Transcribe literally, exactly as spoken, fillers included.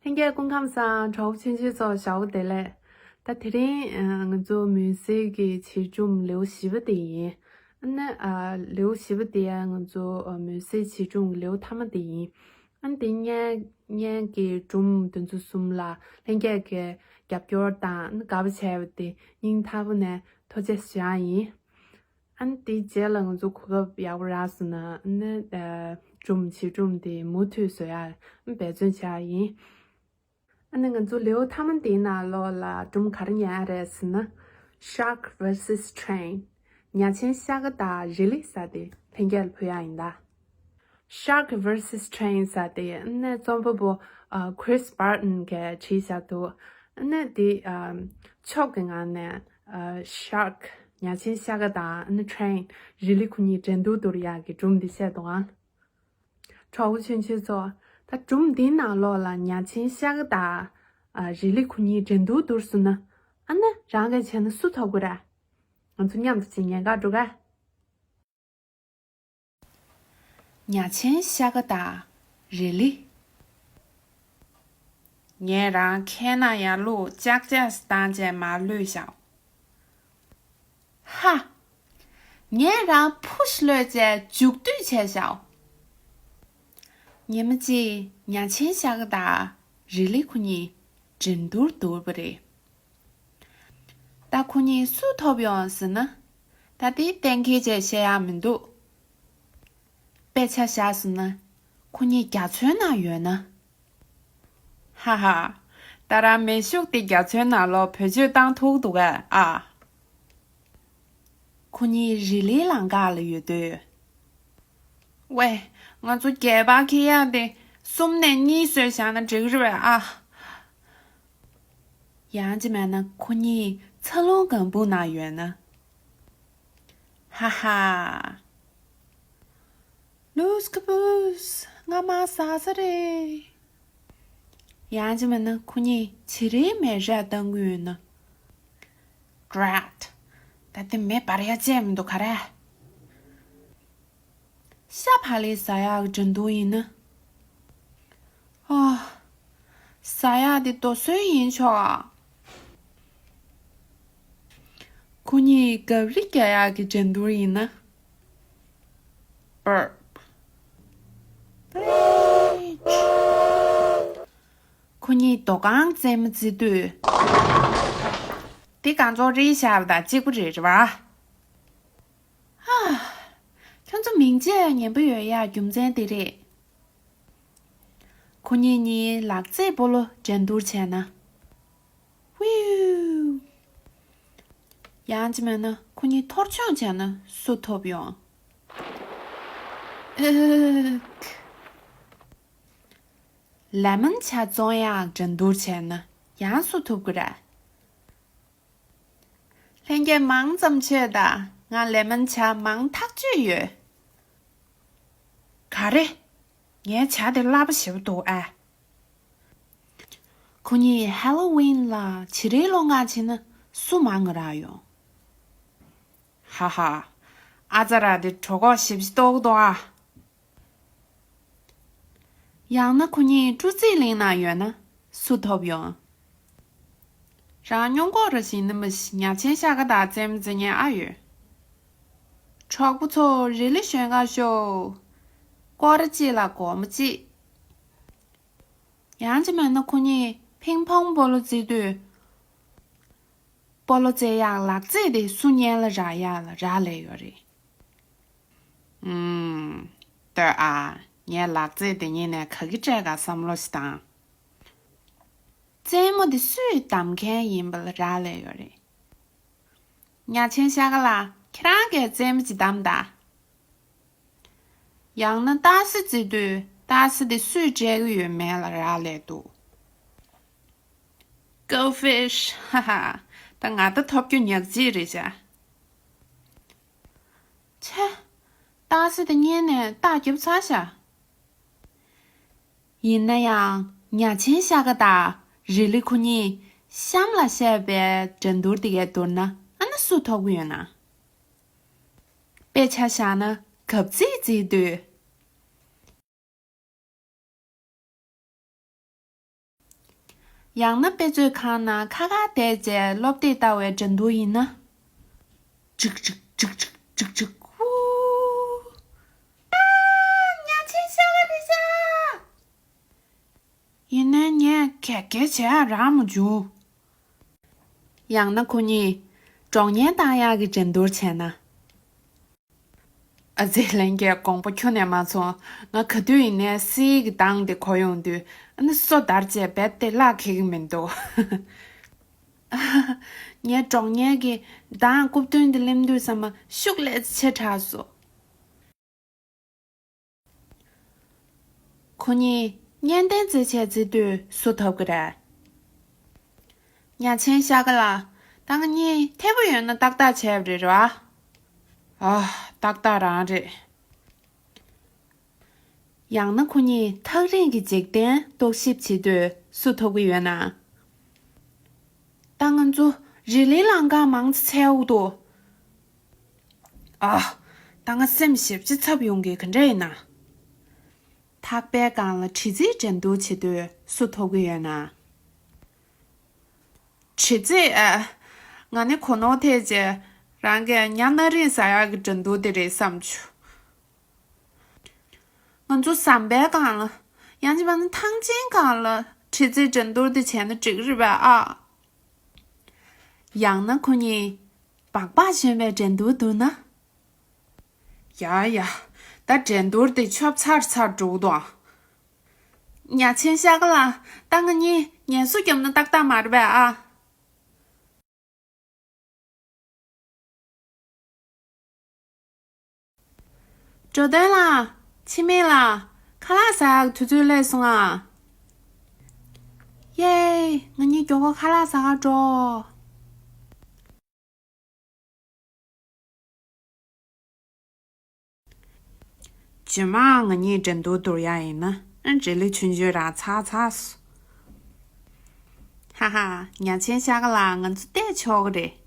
ལྷན་རྒྱས་སྐུ་ཁམས་བཟང་། གྲོགས་པོ་ཆུང་ཆུང་ཚོ་ཞོགས་པ་བདེ་ལེགས། ད་དེ་རིང་ཨ་ང་ཚོ་མུན་སེལ་གྱི་བྱིའུ་སྒྲུང་ལེའུ་བཞི་པ་དེ་ཡིན། ཨ་ནི་ཨ་ལེའུ་བཞི་པ་དེ་ང་ཚོ་ཨ་མུན་སེལ་བྱིའུ་སྒྲུང་ལེའུ་མཐའ་མ་དེ་ཡིན། ཨ་ནི་དེ་སྔོན་སྔོན་གྱི་སྒྲུང་དེ་ཚོ་གསུམ་ལ་ལྷན་རྒྱས་ཀྱིས་རྒྱབ་སྐྱོར་དང་ཨ་ནི་དགའ་པོ་བྱས་པ་དེ་སྙིང་ཐག་པ་ནས་ཐུགས་རྗེ་ཆེ་ཞུ་ཡག་ཡིན། ཨ་ནི་དེའི་རྗེས་ལ་ང་ཚོ་གོ་སྐབས་ཡག་པོ་རག་སོང་ན་ཨ་ནི་ཨ་སྒྲུང་བྱིའུ་སྒྲུང་དེ་མུ་མཐུད་བཟོ་ཡག་འབད་བརྩོན་བྱ་ཡག་ཡིན། ཨ་ནི་ང་ཚོ་ལེའུ་མཐའ་མ་དེའི་ནང་ལོགས་ལ་སྒྲུང་ག་རེ་ཉར་ཡག་རེད་ཟེར་ན། Shark versus Train། ཉ་ཆེན་ཤ་ཀ་དང་རི་ལི་ཟེར་དེ་ལྷན་རྒྱས་ལ་ཕུལ་ཡག་ཡིན་ད། Shark versus Train ཟེར་དེ་ཨ་ནི་རྩོམ་པ་པོ་ཨ་Chris Barton གིས་བྲིས་བཞག་འདུག་ཨ་ནི་དེ་ཨ་ཕྱོགས་ཀྱི་ངང་ནས་ཨ་Shark ཉ་ཆེན་ཤ་ཀ་དང་ཨ་ནི་Train རི་ལི་ཁོ་གཉིས་འགྲན་བསྡུར་བསྡུར་ཡག་གི་སྒྲུང་འདི་བཤད་འདུག་ཨང་། གྲོགས་པོ་ཆུང་ཆུང་ཚོ། ད་སྒྲུང་འདིའི་ནང་ལོགས་ལ་ཉ་ཆེན་ཤ་ཀ་དང་ཨ་རི་ལི་ཁོ་གཉིས་འགྲན་བསྡུར་བསྡུར་སོང་ན། ཨ་ནི་རང་གིས་བྱས་ན་སུ་ཐོབ་ཀྱི་རེད། ང་ཚོ་མཉམ་དུ་ཅིག་ཉན་ག་འགྲོ་ག། ཉ་ཆེན་ཤ་ཀ་དང་རི་ལི། ངས་རང་ཁའི་ནང་ཡར་བླུགས་ལྕག་ལྕག་བཏང་བྱས་མར་གློད་བཞག་ཧ། ངས་རང་ཕུ་ཤ་གློད་བྱས་མཇུག་བསྡུ་བྱས་བཞག་ཉི་མ་གཅིག་ཉ་ཆེན་ཤ་ཀ་དང་རི་ལི་ཁོ་གཉིས་འགྲན་བསྡུར་བསྡུར་བ་རེད། ད་ཁོ་གཉིས་སུ་ཐོབ་ཡོང་ཟེར་ན། ད་དེ་གཏན་འཁེལ་བྱས་བཤད་ཡག་མི་འདུག་དཔེ་ཆ་བཞག་ཟེར་ན། ཁོ་གཉིས་རྒྱ་མཚོའི་ནང་ཡོད་ན། ཧ་ཧ། ད་རང་མེ་ཤུགས་དེ་རྒྱ་མཚོའི་ནང་ལོགས་བེད་སྤྱོད་བཏང་ཐུབ་འདུག་གས་ཨ། ཁོ་གཉིས་རི་ལིའི་ལམ་ཁ་ལ་ཡོད་དུས། ཝེ། ང་ཚོ་རྒྱལ་བ་ཁེ་ཡག་དེ་གསུམ་ནས་གཉིས་བཟོས་བཞག་ན་འགྲིག་གི་རེད་པས་ཨ། ཡང་ཅི་མེད་ན་ཁོ་གཉིས་ཚ་ལུང་སྒམ་པོ་ནང་ཡོད་ན། ཧ་ཧ། ལུས་ཀ་བུས་ང་མ་ཟ་ས་རེད། ཡང་ཅི་མེད་ན་ཁོ་གཉིས་བྱི་རིལ་མེ་ཤ་བཏང་གི་ཡོད་ན། Drat། ད་དེ་མེ་འབར་ཡག་ཅིག་མི་འདུག་ག་རེ། ཤ་བག་ལེབ་ཟ་ཡག་འགྲན་བསྡུར་ཡིན་ན། ཨ། ཟ་ཡག་དེ་རྡོ་སོལ་ཡིན་ཆོག་ཨ། ཁོ་གཉིས་གབ་རི་རྒྱག་ཡག་གི་འགྲན་བསྡུར་ཡིན་ན། Burp། ཁོ་གཉིས་རྡོ་རྐང་རྩེད་མོ་རྩེ་དུས། དེ་གང་ཚོགས་རིལ་བཞག་པ་དང་གཅིག་པ་རེད་རེད་བ། ཧ། ཁྱོད་ཚོ་མིང་ཆད་ཉན་པོ་ཡོད་ཡ་རྒྱུ་མཚན་དེ་རེད། ཁོ་གཉིས་གཉིས་ལག་རྩེད་སྤོ་ལོ་འགྲན་བསྡུར་བྱས་ན། ཝིའུ། ཡང་ཅི་མེད་ན་ཁོ་གཉིས་འཐོར་སྦྱོང་བྱས་ན་སུ་ཐོབ་ཡོང་། ཨེ། ལེ་མོན་ཇུས་བཙོང་ཡག་འགྲན་བསྡུར་བྱས་ན་ཡང་སུ་ཐོབ་ཀྱི་རེད། ལྷན་རྒྱས་མང་ཙམ་མཆོད་དང་། ང་ལེ་མོན་ཇུས་མང་ཐག་ཆོད་ཡོད། ག་རེ། ངའི་ཇུས་དེ་སླ་པོ་ཞེ་པོ་འདུག་ཨ། ཁོ་གཉིས་ཧེ་ལོ་ཝིན་ལ་བྱི་རིལ་སློང་ག་ཕྱིན་ན་སུ་མང་རག་ཡོང་། ཧ་ཧ། ཨ་ཙ་ར་དེ་གྲོད་ཁོག་ཞེ་པོ་ཅིག་ལྟོགས་འདུག་ཨ། ཡང་ན་ཁོ་གཉིས་སྤྲོ་ཚིགས་གླིང་ན་ཡོད་ན་སུ་ཐོབ་ཡོང་། རང་སྨྱོ་འགོག་ར་ཞིག་ནི་མི་ཤི་ཉ་ཆེན་ཤ་ཀ་དང་རྩེད་མོ་རྩེ་མཁན་ཨ་ཡོད། གྲོགས་པོ་ཚོ་རི་ལི་ཞོན་ག་ཤོག་སྐོར་ར་གཅིག་ལ་སྒོར་མོ་གཅིག་ཡང་ཅི་མེད་ན་ཁོ་གཉིས་ཕིང་ཕོང་སྤོ་ལོ་རྩེ་དུས། སྤོ་ལོ་རྩེ་ཡག་ལག་རྩེད་དེ་སུ་སྙན་ལ་རག་ཡག་ལ་རག་ལས་ཡོད་རེད། ཨུམ། ལྟོས་ཨ། ངས་ལག་རྩེད་དེ་གཉིས་ནས་ག་གི་སྤྲད་ག་བསམ་བློ་ཞིག་བཏང་། རྩེད་མོ་དེ་སུས་བདམས་མཁན་ཡིན་པ་ལ་རག་ལས་ཡོད་རེད། ཉ་ཆེན་ཤ་ཀ་ལགས། ཁྱེད་རང་གིས་རྩེད་མོ་ཅིག་བདམས་དང་། ཡང་ན་རྟ་སེ་རྩེ་དུས་རྟ་སེ་དེ་སུས་སྤྲད་ཀྱི་ཡོད་མེད་ལ་རག་ལས་འདུག Go fish། ཧ་ཧ། ད་ང་ད་ཐོབ་རྒྱུ་ཉག་གཅིག་རེད་བྱ། ཆེ། རྟ་སེ་དེ་རྙེད་ནས་རྟ་རྒྱབ་ཚར་བྱ། ཡིན་ན་ཡང་ཉ་ཆེན་ཤ་ཀ་དང་རི་ལི་ཁོ་གཉིས་གཤམ་ལ་བཤད་པའི་འགྲན་བསྡུར་དེ་གས་བསྡུར་ན་ཨ་ནི་སུ་ཐོབ་ཀྱི་ཡོད་ན། དཔེ་ཆ་བཞག་ན་གབ་ཚིག་བརྩིས་དུས། ཡང་ན་དཔེ་མཛོད་ཁང་ནང་ཁ་ཁ་བསྡད་བྱས་སློབ་དེབ་ལྟ་བའི་འགྲན་བསྡུར་ཡིན་ན། ཅིག་ཅིག་ཅིག་ཅིག་ཅིག་ཅིག་ཧུ། ཨ། ཉ་ཆེན་ཤ་ག་རེད་ཤག་ཡིན་ནའི་ངས་གད་གད་བྱས་ཡ་རག་མ་བྱུང་། ཡང་ན་ཁོ་གཉིས་གྲོགས་ཉན་བཏང་ཡག་གི་འགྲན་བསྡུར་བྱས་ན། ཨ་ཙི། ལྷན་རྒྱས་དགོངས་པ་ཁྱོན་ནས་མ་ཚོམས། ང་ག་དུས་ཡིན་ནའི་སིའི་གི་གདངས་དེ་གོ་ཡོང་དུས་ཨ་ནི་སོ་འདར་བྱས་རྦད་དེ་བརླག་ཁེག་གི་མི་འདུག་ངའི་གྲོགས་ཉན་གྱི་གདངས་རྐུབ་སྟོན་དེ་གླེམ་དུས་ཙམ་པ་ཤུགས་ལས་ཆེ་དྲགས་སོང་། ཁོ་གཉིས་གཉེན་སྟོན་རྩེད་ཆས་རྩེ་དུས་སུ་ཐོབ་ཀྱི་རེད། ཉ་ཆེན་ཤ་ག་ལགས། ད་ང་གཉིས་ཐེ་བོ་ཡོད་ན་ཏག་ཏག་བྱས་པ་རེད་ར། ཨ། ཏག་ཏག་རང་རེད། ཡང་ན་ཁོ་གཉིས་ཐག་རིང་གི་འཇིག་རྟེན་རྟོག་ཞིབ་བྱེད་དུས་སུ་ཐོབ་ཀྱི་ཡོད་ན། ད་ང་ཚོ་རི་ལི་ལང་ཀ་མང་ཙམ་འཚོལ་འདུག་ཨ། ད་ང་སེམས་ཞེ་པོ་ཅིག་འཚབ་ཡོང་གི། ག་འདྲ་ཡིན་ན། ཐག་པའི་སྒང་ལ་དྲི་རྩད་འགྲན་བསྡུར་བྱེད་དུས་སུ་ཐོབ་ཀྱི་ཡོད་ན། དྲི་རྩད་ཨ། ང་ནི་གོ་ནོར་ཐེབས་བྱས་རང་གིས་ཉ་སྣ་རིང་ཟ་ཡག་གི་འགྲན་བསྡུར་དེ་རེད་བསམ་བྱུང་། ང་ཚོ་ཟམ་པའི་སྒང་ལ། ཡང་ཅིན་པ་ནི་ཐང་ཆེན་སྒང་ལ་དྲི་རྩད་འགྲན་བསྡུར་དེ་བྱས་ན་འགྲིག་གི་རེད་པས་ཨ། ཡང་ན་ཁོ་གཉིས་སྦག་སྦག་བཞོན་པའི་འགྲན་བསྡུར་བསྡུར་ན། ཡ་ཡ། ད་འགྲན་བསྡུར་དེ་ཆོབ་ཚར་ཚར་འགྲོ་གི་འདུག་ཨ། ཉ་ཆེན་ཤ་ག་ལགས། ད་ང་གཉིས་ངལ་གསོ་རྒྱབ་ན་ཏག་ཏག་མ་རེད་པས་ཨ། འགྲོ་དོན་ལ། འཆི་མེད་ལགས། ཁ་ལག་ཟ་ཡག་དུས་ཚོད་སླེབས་སོང་ཨ། ཡེ། ང་གཉིས་མགྱོགས་པོ་ཁ་ལག་ཟ་ག་འགྲོ། རྗེས་མ་ང་གཉིས་འགྲན་བསྡུར་བསྡུར་ཡག་ཡིན་ན་ཨ་འབྲས་ལི་ཆུང་ཆུང་རང་ཚར་ཚར་སོང་། ཧ་ཧ། ཉ་ཆེན་ཤ་ག་ལགས། ང་ཚོ་བལྟས་ཆོག་གི་རེད།